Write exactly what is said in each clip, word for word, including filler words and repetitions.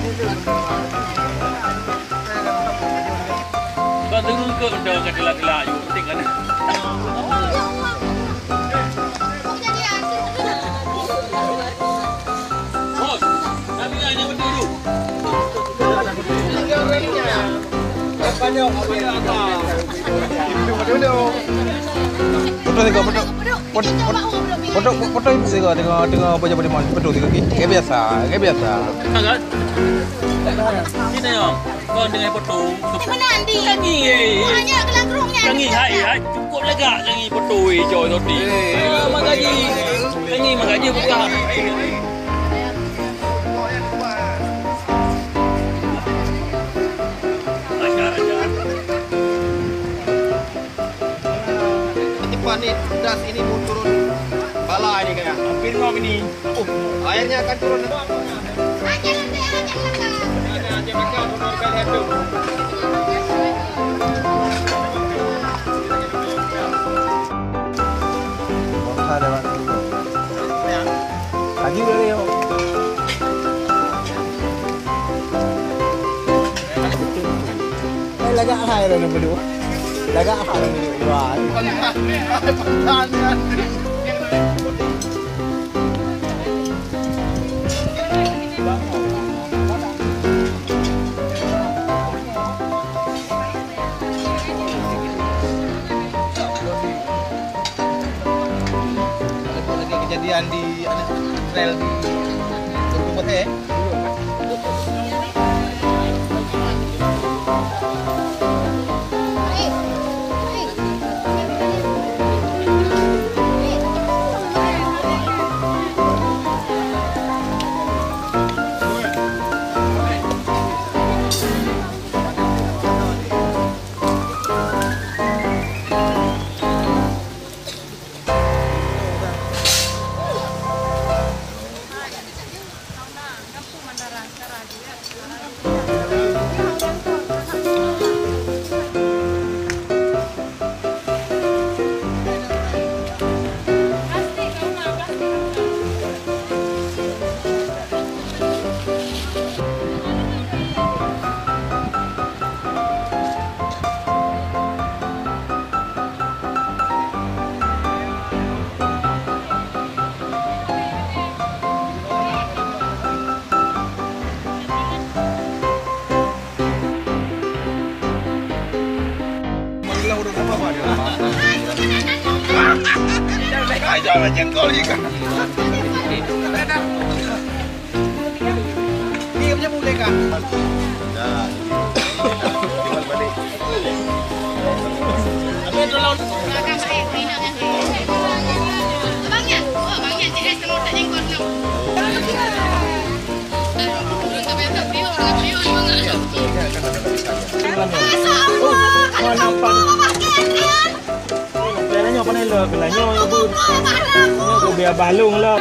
Kau tunggu ke udah kata laki-laki, penting kan? Bos, tapi hanya betul tu. Betul juga, betul. Foto, foto, foto, foto ibu sigoe teungoh, teungoh baca peudoman. Foto sigoe, kayak biasa, kayak biasa. Kan? Sini, Om. Kau dengan foto. Di mana, Andi? Lagi, eh. Banyak gelang kerungnya. Lagi, hai, hai. Cukup lega lagi foto, eh, coy, tadi. Eh. Ah, makanya. Lagi, makanya buka. Ajar, ajar. Cepat ni, das ini mau turun bala ini kayaknya. Hampir ngop ini. Oh, airnya akan turun. Lagi boleh, yuk. Eh, lagak hai dah nombor dua. Lagak hai nombor dua. Kejadian di, aneuk rel di Kampung Batèe. Ayo, jengkol ikan. Dia punya mulai kan? Dah. Balik. Nyoe keubiet abah lôn lah.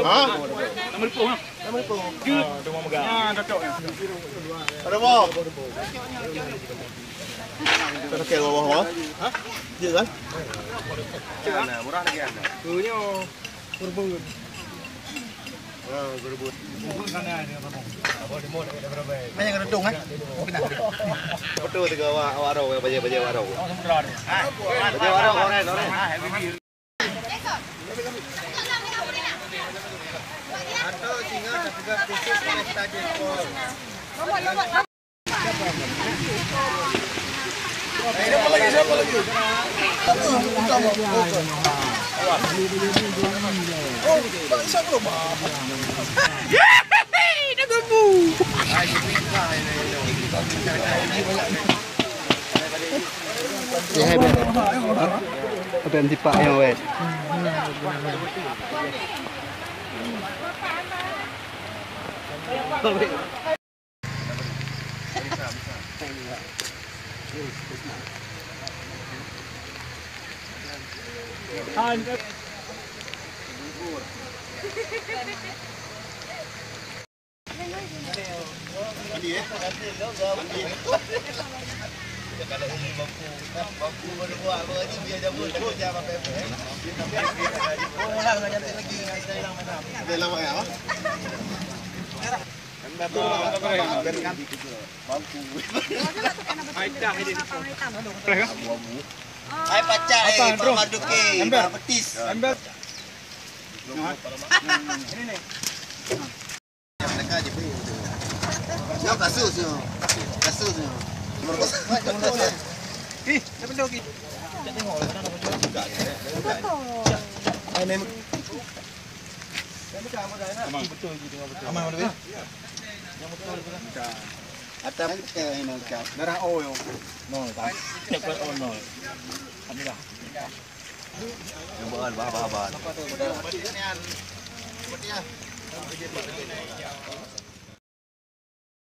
Ha? Ada boh. Pakai bawah, bawah. Ha? Dia kan? Murah lagi ada. Mana yang ada dong, kan? Betul tu, awak, awak rau, bajai, bajai awak rau. Bajai awak rau, oren, oren. Siapa lagi? Siapa lagi? Oh, tak siap belum? Dah gemu. Ya, hebat. Apa yang tipak yang wet? Hai pacak, eh, Pak Marduki, Pak Petis. Ember. Ini nih. Nyoe kasus nyoe. Kasus nyoe. Nomor kosong. Ih, siapa tu lagi? Aman, betul. Aman, betul. Atas, eh, ini, darah O, yo. Nol, kan? Cepat O nol. Alhamdulillah. Yang buat, bah, bah, bah.